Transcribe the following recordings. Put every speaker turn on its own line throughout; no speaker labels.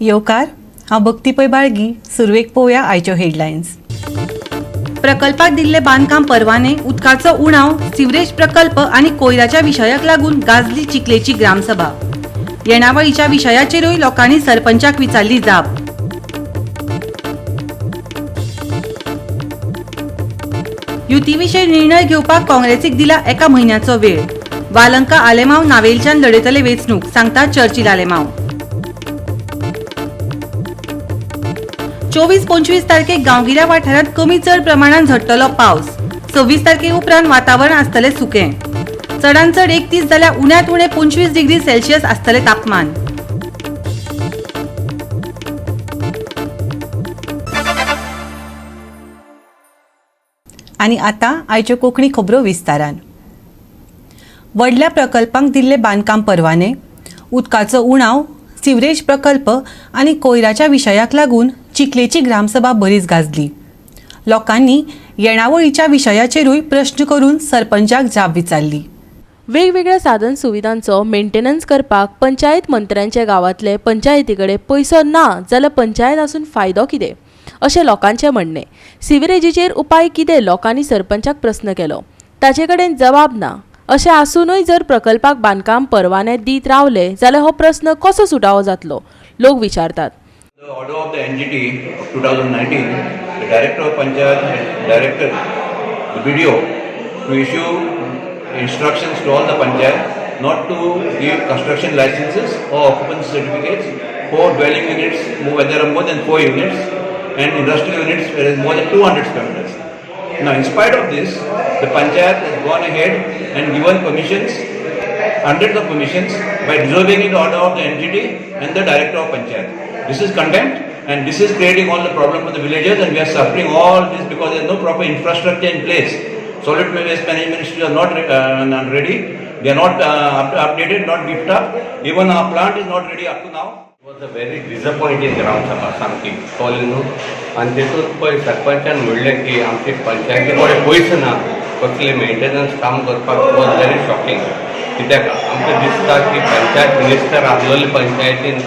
येवकार. हांव भक्ती पै बाळगी. सुरवेक पळोवया आयच्यो हेडलायन्स. प्रकल्पाक दिल्ले बांदकाम परवाने, उदकाचो उणाव, सिवरेज प्रकल्प आनी कोयराच्या विशयाक लागून गाजली चिखलेची ग्रामसभा. येणावळीच्या विशयाचेरूय लोकांनी सरपंचाक विचारली जाप. युतीविशीं निर्णय घेवपाक काँग्रेसीक दिला एका म्हयन्याचो वेळ. वालंका आलेमाव नावेलच्यान लढयतले वेंचणूक, सांगता चर्चिल आलेमाव. 24-25 तारखेक गांवगिऱ्या वाठारांत कमी चड प्रमाणात झडटलो पावस. 26 तारखे उपरांत वातावरण आसतलें सुकें. चडांत चड 31 जाल्यार उण्यांत उणें 25 डिग्री सेल्सियस आसतलें तापमान. आनी आतां आयच्यो कोंकणी खबरो विस्तारान. व्हडल्या प्रकल्पांक दिल्ले बांदकाम परवाने, उदकाचो उणाव, सिवरेज प्रकल्प आनी कोयराच्या विशयाक लागून चिखलेची ग्रामसभा बरीच गाजली. लोकांनी येणावळीच्या विशयाचेरूय प्रश्न करून सरपंचाक जाप विचारली.
वेगवेगळ्या साधन सुविधांचो मेंटेनन्स करपाक पंचायत मंत्र्यांच्या गांवांतले पंचायती कडेन पयसो ना जाल्यार पंचायत आसून फायदो कितें, अशें लोकांचें म्हणणें. सिवरेजीचेर उपाय कितें, लोकांनी सरपंचाक प्रस्न केलो. ताचे कडेन जबाब ना. अशें आसुनूय जर प्रकल्पाक बांदकाम परवाने दीत रावले जाल्यार हो प्रस्न कसो सुटावो जातलो, लोक विचारतात.
The order of the NGT of 2019, the Director of Panchayat has directed the BDO to issue instructions to all the Panchayat not to give construction licenses or occupancy certificates for dwelling units where there are more than 4 units and industrial units where there is more than 200 square meters. Now, in spite of this, the Panchayat has gone ahead and given permissions, hundreds of permissions, by disobeying the order of the NGT and the Director of Panchayat. This is contempt and this is creating all the problem for the villagers, and we are suffering all this because there is no proper infrastructure in place. Solid waste management issues are not ready. They are not updated, not beefed up. Even our plant is not ready up to now.
It was a very disappointing ग्राम सभा सामकी, कळ्ळें न्हू. आनी तेतूंत पळय सरपंचान म्हणलें की आमची पंचायती कडेन पयशे ना कसले मेंटेनन्स काम करपाक, वॉज व्हेरी शॉकिंग. कित्याक आमकां दिसता की पंचायत मिनिस्टर आसलेले पंचायतीन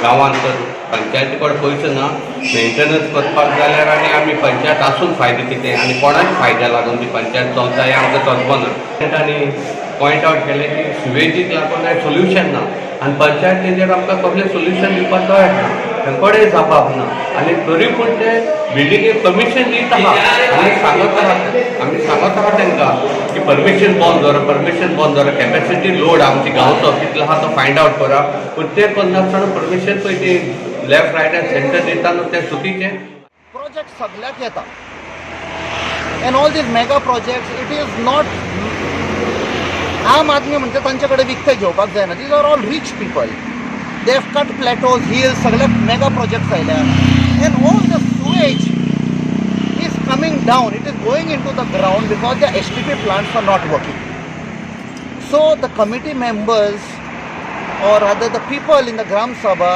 गांवांत तर पंचायती कडेन पयशे ना मेंटेनन्स करपाक जाल्यार आनी आमी पंचायत आसून फायदो कितें आनी कोणाक फायद्या लागून ती पंचायत चलता हें आमकां समजना. आनी पॉयंट आवट केलें की सिवेजीक लागून हें सोल्युशन ना आनी पंचायत तेजेर आमकां कसलें सोल्युशन दिवपाक तयार ना, तेंकडे जबाब ना. आनी तरी पूण ते बिल्डिंगेक परमिशन दित आहा. आनी सांगत आहा, आमी सांगत आहा तांकां की परमिशन बंद दवरा, परमिशन बंद दवरा, कॅपॅसिटी लोड आमची गांवचो कितलो आहा तो फायंड आवट करा. पूण ते करनासतना परमिशन पळय ती लेफ्ट, रायट आनी सेंटर दिता न्हू, तें चुकीचें.
प्रोजेक्ट सगल्याक येता and all these mega projects, it is not आम आदमी म्हणजे तांचे कडेन विकते घेवपाक जायना. These are all rich people. They have cut plateaus, hills. सगळे मेगा प्रोजेक्ट्स आयल्या and all the sewage is coming down. It is going into the ground because the STP plants are not working. So the committee members, or rather the people in the Gram Sabha,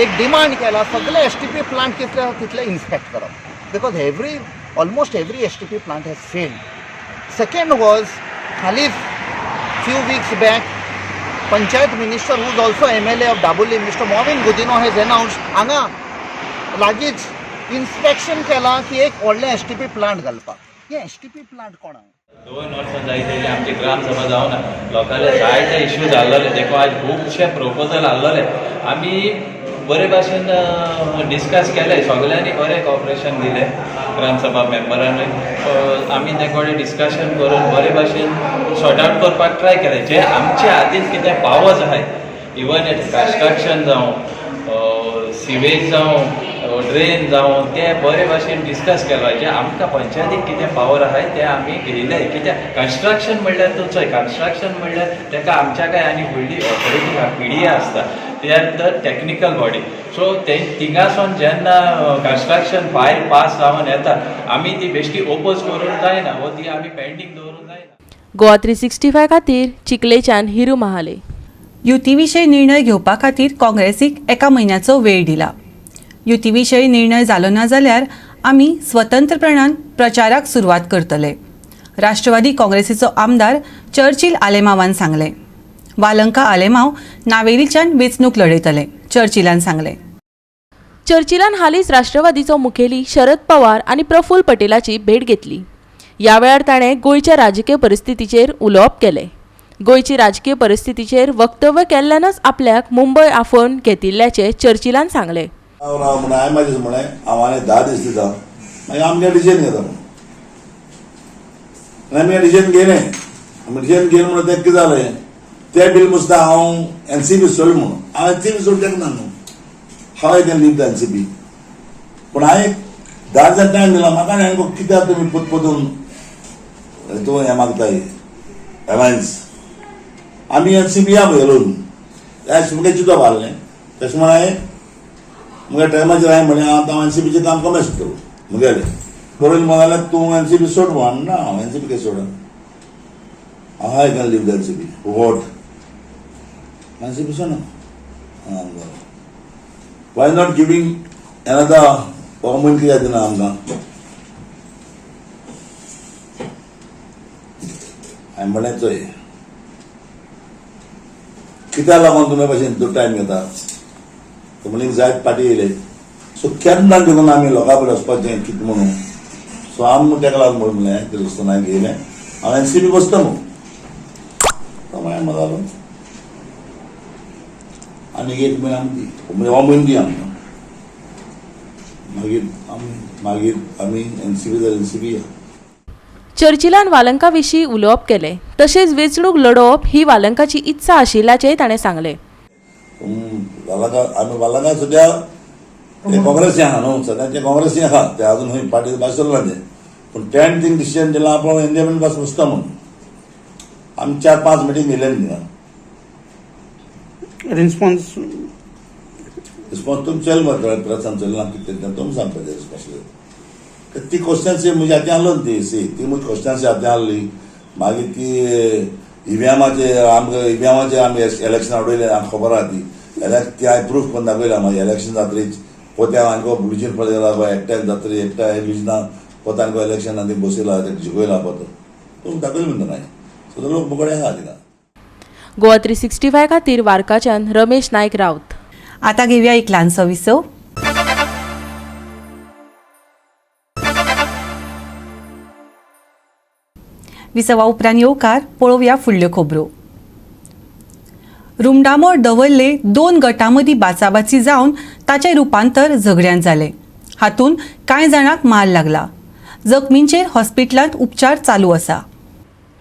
एक demand केला, सगळे STP plant कितले आसा तितले inspect करप because every almost every STP plant has failed. Second was, हालींच few weeks back, Panchayat Minister, who is also MLA of Dabolim, Mr. Mauvin Godinho, has announced, हांगा लागींच इन्स्पेक्शन केलां की एक व्हडलें एसटीपी प्लांट घालपाक. हें एसटीपी प्लांट कोणाक
2 वर्सां जायत येयली, आमची ग्रामसभा जावना. लोकांले जायते इश्यूज आसलेले, देखून आयज खुबशे प्रपोजल आसलेले. आमी बरे भाशेन डिस्कस केले. सगल्यांनी बरें कॉपरेशन दिलें. ग्रामसभा मेंबरानूय आमी ते कडेन डिस्कशन करून बरे भाशेन सॉर्ट आवट करपाक ट्राय केलें. जे आमचे हातीन कितें पावर्स आहाय, इवन कन्स्ट्रक्शन जावं, सिवेज जावं, ड्रेन जावं, ते बरे भाशेन डिस्कस केलो. जे आमकां पंचायतीक कितें पावर आहाय ते आमी घेयले. कित्याक कन्स्ट्रक्शन म्हणल्यार तूं चोय, कन्स्ट्रक्शन म्हणल्यार ताका आमच्या काय आनी व्हडली ऑथॉरिटी आहा, पीडीए आसता, ते the technical body. सो ते थिंगासून जेन्ना कन्स्ट्रक्शन फायल पास जावन येता, आमी ती बेश्टी ओपोज करूंक जायना वो ती आमी पेंडींग दवरूंक जायना.
गोवा 365 खातीर चिखलेच्यान हिरू महाले.
युती विशीं निर्णय घेवपा खातीर काँग्रेसीक एका म्हयन्याचो वेळ दिला. युती विशीं निर्णय जालो ना जाल्यार आमी स्वतंत्रपणान प्रचाराक सुरवात करतले, राष्ट्रवादी काँग्रेसीचो आमदार चर्चिल आलेमावान सांगलें. वालंका आलेमाव नावेलीच्यान वेंचणूक लढयतले, चर्चिलान सांगलें.
चर्चिलान हालींच राष्ट्रवादीचो मुखेली शरद पवार आनी प्रफुल्ल पटेलाची भेट घेतली. ह्या वेळार ताणें गोंयच्या राजकीय परिस्थितीचेर उलोवप केलें. गोंयची राजकीय परिस्थितीचेर वक्तव्य केल्ल्यानच आपल्याक मुंबय आफोवन घेतिल्ल्याचें चर्चिलान सांगलें.
राव राव म्हणून हांवें म्हाजें म्हणलें, हांव आनी 10 दीस दिता, मागीर आमगे डिसिजन घेता म्हणून. आनी आमी डिसिजन घेयलें. आमी डिसिजन घेयलें म्हणून तें कितें जालें, तें बील मुसता हांव एनसीपी सोड म्हणून. हांव एनसीपी सोड शकना न्हू. How I can leave the NCP? पूण हांवें 10 दिसां टायम दिला म्हाका. आनी हांवें कित्याक तुमी पोतपोतून तूं हें मागताय अलायन्स? आमी एनसीपी या पळय मुगे चिंतप आहलें. तशें म्हणून हांवें मुगे टायमाचेर हांवें म्हणलें, हांव आतां एनसीपीचें काम कमेंस करूं. मुगेलें बरोवन म्हणलें जाल्यार तूं एनसीपी सोड म्हणून. ना, हांव एनसीपी कशें सोडन? हांव I can leave the NCP? What, NCP सोडना. आं बरें, why not giving another म्हयनो कित्याक दिना आमकां? हांवें म्हणलें, चोय, कित्याक लागून तुमी भशेन तूं टायम घेता? म्हणून जायत पाटी येयले. सो केन्ना देखून आमी लोकां कडेन वचपाचें कितें म्हणून. सो आमी तेका लागून म्हणून म्हणलें, ते वचतना घेयलें, हांव एनसीपी बसता म्हणून. तो मागीर म्हणलो, आनी एक म्हयनो आमी दी, म्हणजे हो म्हयनो दी आमकां, मागीर आमी मागीर आमी एनसीपी जाल्यार एनसीपी या.
चर्चिलान वालंका विशीं उलोवप केलें. तशेंच वेंचणूक लडोवप ही वालंकाची इत्सा आशिल्ल्याचेंय ताणें सांगलें.
वालंका, आमी वालंका सद्या ते काँग्रेसी आहा न्हू, सद्या ते काँग्रेसी आहा. ते अजून खंय पार्टी भायर सरला ते. पूण तेणें थिंग डिसिजन दिलां, आपूण एनडीए पास बसता म्हणून. आमी 4-5 मिटींग घेयले थिंगा.
रिस्पॉन्स?
रिस्पॉन्स तुमी चल मरे, प्रेसान चलना कितें तें तुमी सांगपाचें. रिस्पॉन्स ती क्वेश्चन्स म्हजी हातीं आहलो न्हू, ती सी ती म्हजी क्वेश्चन्स हातीं आहली. मागीर ती ईव्हीएमाचे, आमकां ईव्हीएमाचे आमी इलेक्शन उडयलें, आमकां खबर आहा ती. जाल्यार ती हांवें प्रूफ करून दाखयला. मागीर इलेक्शन जातरीच पोत्या आमकां ब्लुजीन पळयला, एकट्यान जातरी एकट्या लुजना पोत्या आमकां इलेक्शन आनी बसयला, ते जिखयला पोतो. तुमी दाखयलें म्हणटा हांवें. सो लोक मुकोडे आहा थिंगा.
गोवा 365 खातीर वार्काच्यान रमेश नायक रावत.
आता घेऊया एक ल्हानसो विसव. विसवा उपरांत येवकार. पळोवया फुडल्यो खबरो. रुमडामोर दवरले दोन गटां मदीं बाचाबाची जावन ताचें रुपांतर झगड्यांत जालें. हातूंत कांय जाणांक मार लागला. जखमींचेर हॉस्पिटलांत उपचार चालू आसा.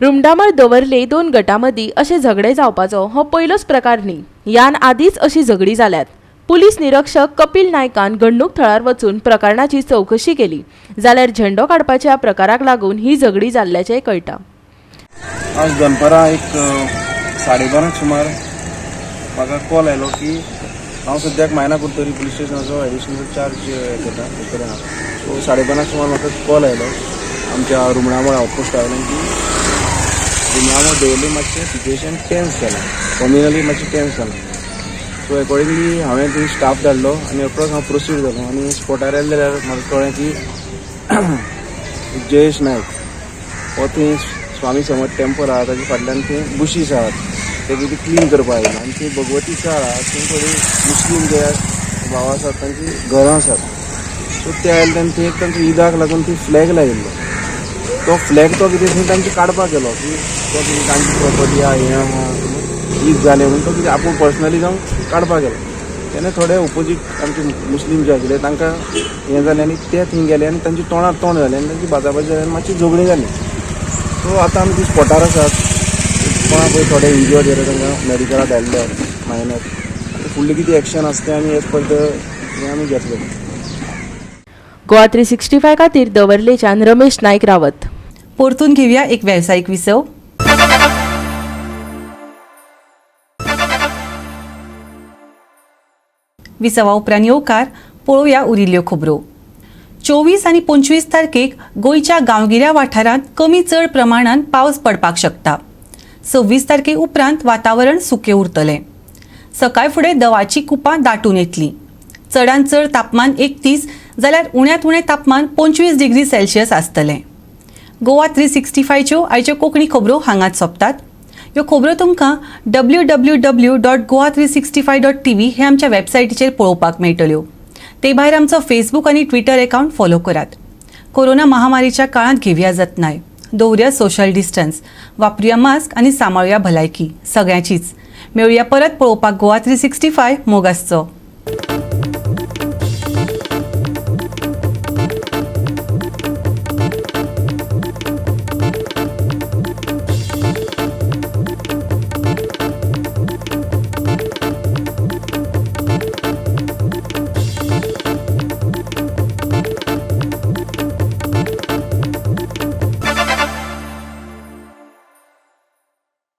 रुमडामळ दवर्ले दोन गटां अशें झगडें जावपाचो हो पयलोच प्रकार न्ही. ह्यान आदींच अशीं झगडीं जाल्यात. पुलीस निरीक्षक कपिल नायकान घडणूक थळार वचून प्रकरणाची चवकशी केली. जाल्यार झेंडो काडपाच्या प्रकाराक लागून ही झगडीं जाल्ल्याचें कळटा.
आज दनपारां एक 12:30 सुमार म्हाका कॉल आयलो की हांव सद्याक मायना कुडतरी पुलीस स्टेशनाचो एडिशनल चार्ज घेता, कडेन आहा. सो 12:30 सुमार म्हाका कॉल आयलो आमच्या रुमडामळ आउटपोस्टा वयल्यान की रुमडामळ दवर्ले मातशें सिच्युएशन टेन्स जालां, कम्युनली मातशें टेन्स जालां. सो एकॉर्डिंगली हांवें थंय स्टाफ धाडलो आनी अप्रॉक्स हांव प्रोसीड जालो आनी स्पॉटार आयले जाल्यार म्हाका कळ्ळें की जयेश नायक हो थंय स्वामी समर्थ टेम्पल आहा ताच्या फाटल्यान थंय बुशीस आहात, ते कितें क्लीन करपाक आयला. आनी थंय भगवती चाळ आहा, थंय थोडी मुस्लीम जे भाव आसात तांची घरां आसात. सो ते आयले तेन्ना थंय एक तांचो ईदाक लागून थंय फ्लॅग लायिल्लो. तो फ्लॅग तो कितें थंय तांचे काडपाक गेलो की तो कितें तांची प्रॉपर्टी आहा, हें आहा, ईद जालें म्हणून तो कितें आपूण पर्सनली जावन काडपाक गेलो. तेन्ना थोडे ओपोजीट आमचे मुस्लीम जे आशिल्ले तांकां हें जालें आनी ते थंय गेले आनी तांचे तोंडार तोंड जालें आनी तांची बाजाबाजी जाली आनी मातशी झगडीं जाली. सो आतां आमी ती स्पॉटार आसात. कोणा पळय थोडे इंजर्ड जाले, तांकां मेडिकलाक धाडले मायनर. आतां फुडलें कितें एक्शन आसा तें आमी एज पर the हें आमी घेतले.
गोवा 365 खातीर दवर्लेच्यान रमेश नायक रावत.
परतून घेऊया एक वेवसायीक विसव. विसवा उपरांत येवकार. पळोवया उरिल्ल्यो खबरो. 24 आनी 25 तारखेक गोंयच्या गांवगिऱ्या वाठारांत कमी चड प्रमाणान पावस पडपाक शकता. 26 तारखे उपरांत वातावरण सुकें उरतलें. सकाळ फुडें दवाची कुपां दाटून येतलीं. चडांत चड तापमान 31 जाल्यार उण्यांत उणें तापमान 25 डिग्री सेल्सियस आसतलें. गोवा 365च्यो आयच्यो कोंकणी खबरो हांगाच सोंपतात. ह्यो खबरो तुमकां www.goa365.tv हे आमच्या वेबसायटीचेर पळोवपाक मेळटल्यो. ते भायर आमचो फेसबूक आनी ट्विटर एकावंट फॉलो करात. कोरोना महामारीच्या काळांत घेवया जतनाय, दवरुया सोशल डिस्टन्स, वापरुया मास्क आनी सांबाळुया भलायकी सगळ्यांचीच. मेळुया परत पळोवपाक गोवा 365. मोग आसचो.